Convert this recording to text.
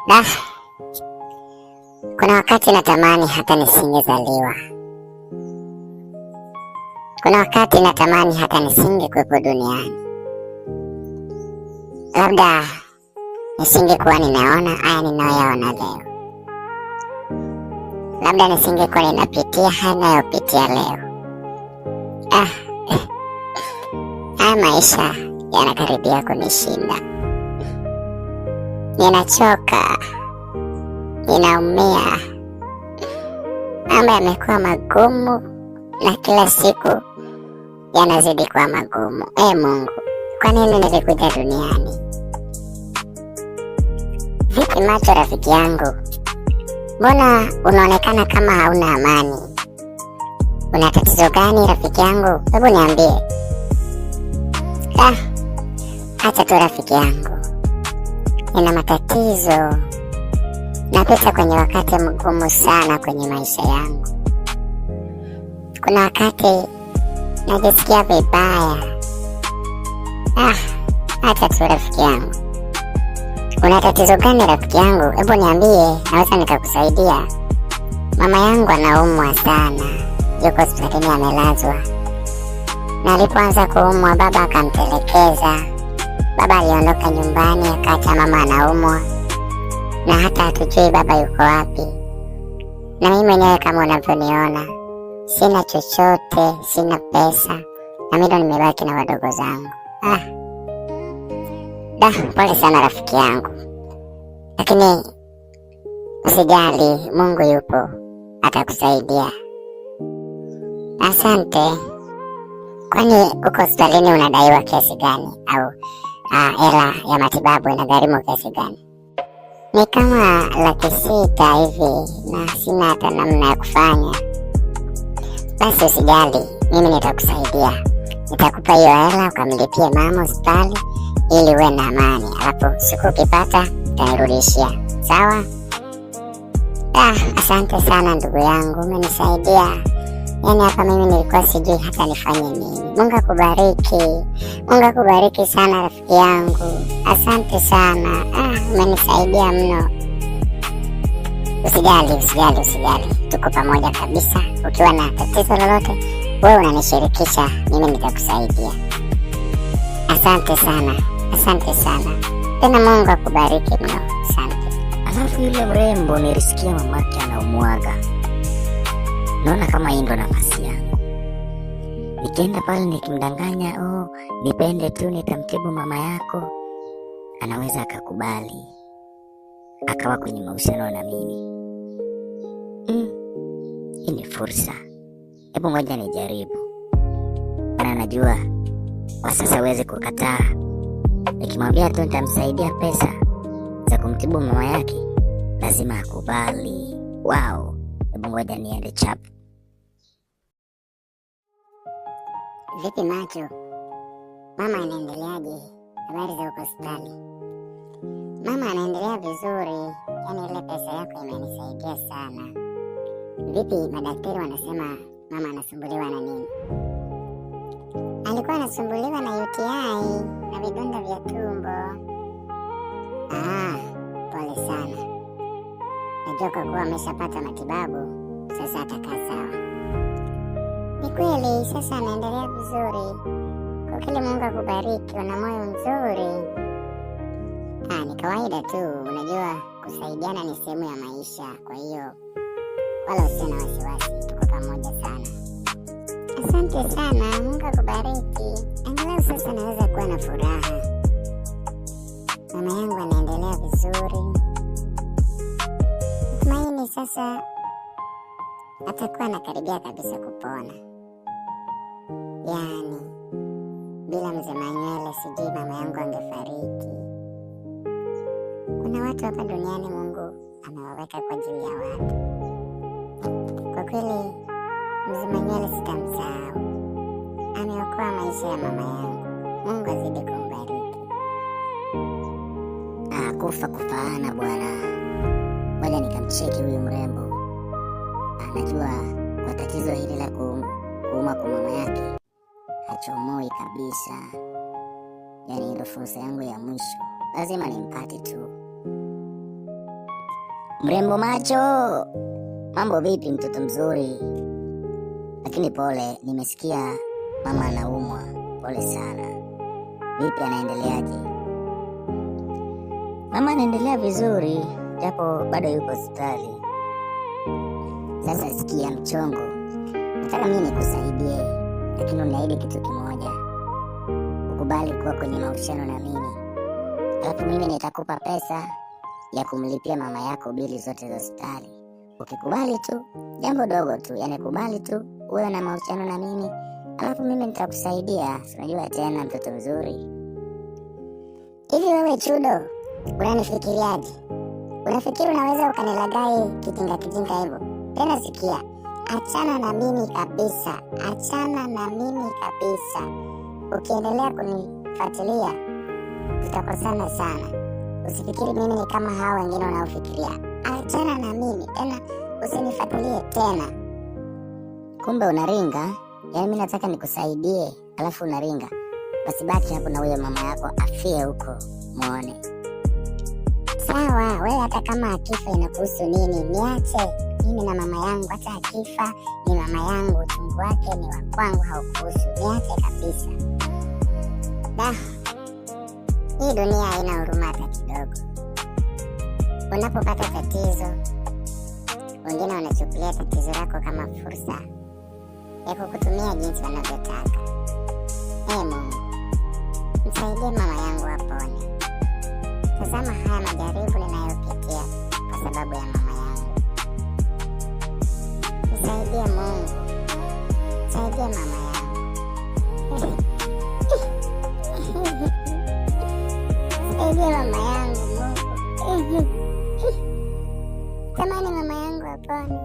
Da, kuna wakati natamani hata nisingezaliwa. Kuna wakati natamani hata nisingekuwepo duniani. Labda nisingekuwa ninaona haya ninayoyaona leo. Labda nisingekuwa ninapitia haya ninayopitia leo. Ah, haya maisha yanakaribia kunishinda. Ninachoka, ninaumia, mambo yamekuwa magumu na kila siku yanazidi kuwa magumu. E Mungu, kwa nini nilikuja duniani? Vipi macho, rafiki yangu, mbona unaonekana kama hauna amani? Una tatizo gani rafiki yangu? Hebu niambie. Ah, acha tu rafiki yangu, nina matatizo, napita kwenye wakati mgumu sana kwenye maisha yangu. Kuna wakati najisikia vibaya. Ah, acha tu rafiki yangu. Una tatizo gani rafiki yangu? Hebu niambie, naweza nikakusaidia. Mama yangu anaumwa sana, yuko hospitalini amelazwa, na alipoanza kuumwa baba akamtelekeza. Baba aliondoka nyumbani akaacha mama anaumwa, na hata hatujui baba yuko wapi. Na mimi mwenyewe kama unavyoniona, sina chochote, sina pesa, na mimi ndo nimebaki na wadogo zangu. Ah, da, pole sana rafiki yangu, lakini usijali, Mungu yupo, atakusaidia. Asante. Kwani uko hospitalini unadaiwa kiasi gani? Au hela ya matibabu inagharimu kiasi gani? Ni kama 600,000 hivi, na sina hata namna ya kufanya. Basi usijali, mimi nitakusaidia. Nitakupa hiyo hela ukamlipie mama hospitali ili uwe na amani, alafu siku ukipata utanirudishia, sawa? Ah, asante sana ndugu yangu, umenisaidia. Yaani hapa mimi nilikuwa sijui hata nifanye nini. Mungu akubariki. Mungu akubariki sana rafiki yangu. Asante sana. Ah, umenisaidia mno. Usijali, usijali, usijali. Tuko pamoja kabisa. Ukiwa na tatizo lolote, wewe unanishirikisha, mimi nitakusaidia. Asante sana. Asante sana. Tena Mungu akubariki mno. Asante. Alafu yule mrembo nilisikia mamake anaumwaga. Naona kama hii ndo nafasi yangu. Nikienda pale nikimdanganya, oh, nipende tu nitamtibu mama yako, anaweza akakubali akawa kwenye mahusiano na mimi. Hii ni fursa, hebu ngoja nijaribu. Maana najua kwa sasa huwezi kukataa. Nikimwambia tu nitamsaidia pesa za kumtibu mama yake, lazima akubali. Wow, hebu ngoja niende chap. Vipi macho, mama anaendeleaje? Habari za huko hospitali? Mama anaendelea vizuri, yaani ile pesa yako imenisaidia sana. Vipi madaktari wanasema mama anasumbuliwa na nini? Alikuwa anasumbuliwa na UTI na vidonda vya tumbo. Ah, pole sana. Najua kwa kuwa ameshapata matibabu, sasa atakaa sawa. Ni kweli, sasa anaendelea vizuri. Kwa kweli Mungu akubariki, una moyo mzuri. Ah, ni kawaida tu, unajua kusaidiana ni sehemu ya maisha, kwa hiyo wala usiwe na wasiwasi, tuko pamoja sana. Asante sana, Mungu akubariki. Angalau sasa naweza kuwa na furaha. Mama yangu anaendelea vizuri. Natumaini sasa atakuwa anakaribia kabisa kupona. Yaani, bila mzee Manywele sijui mama yangu angefariki. Kuna watu hapa duniani Mungu amewaweka kwa ajili ya watu. Kwa kweli mzee Manywele sitamsahau. Ameokoa maisha ya mama yangu. Mungu azidi kumbariki. Ah, kufa kufaana bwana. Ngoja nikamcheki huyu mrembo. Anajua kwa tatizo hili la kuuma kwa mama yake hachomoi kabisa. Yaani ndio fursa yangu ya mwisho, lazima nimpate tu. Mrembo macho, mambo vipi mtoto mzuri? Lakini pole, nimesikia mama anaumwa. Pole sana. Vipi, anaendeleaje? Mama anaendelea vizuri, japo bado yuko hospitali. Sasa sikia mchongo, nataka mimi nikusaidie, lakini uniahidi kitu kimoja, ukubali kuwa kwenye mahusiano na mimi, alafu mimi nitakupa pesa ya kumlipia mama yako bili zote za hospitali. Ukikubali tu, jambo dogo tu, yani kubali tu uwe na mahusiano na mimi, alafu mimi nitakusaidia. Si unajua tena mtoto mzuri. Hivi wewe Chudo, unanifikiriaje? Unafikiri unaweza ukanilaghai kijinga kijinga hivyo? Tena sikia, achana na mimi kabisa, achana na mimi kabisa. Ukiendelea kunifuatilia tutakosana sana. Usifikiri mimi ni kama hao wengine unaofikiria. Achana na mimi tena, usinifuatilie tena. Kumbe unaringa? Yaani mimi nataka nikusaidie, alafu unaringa. Basi baki hapo na huyo mama yako afie huko, muone. Sawa, wewe hata kama akifa inakuhusu nini? Niache mimi na mama yangu, hata akifa ni mama yangu, uchungu wake ni wa kwangu, haukuhusu. Niache kabisa. Da, hii dunia haina huruma hata kidogo. Unapopata tatizo, wengine wanachukulia tatizo lako kama fursa ya kukutumia jinsi wanavyotaka. Ee Mungu, msaidie mama yangu apone. Tazama haya majaribu ninayopitia kwa sababu ya mama yangu. Nisaidie Mungu, nisaidie mama yangu. Nisaidie mama yangu Mungu. Tamani mama yangu apone.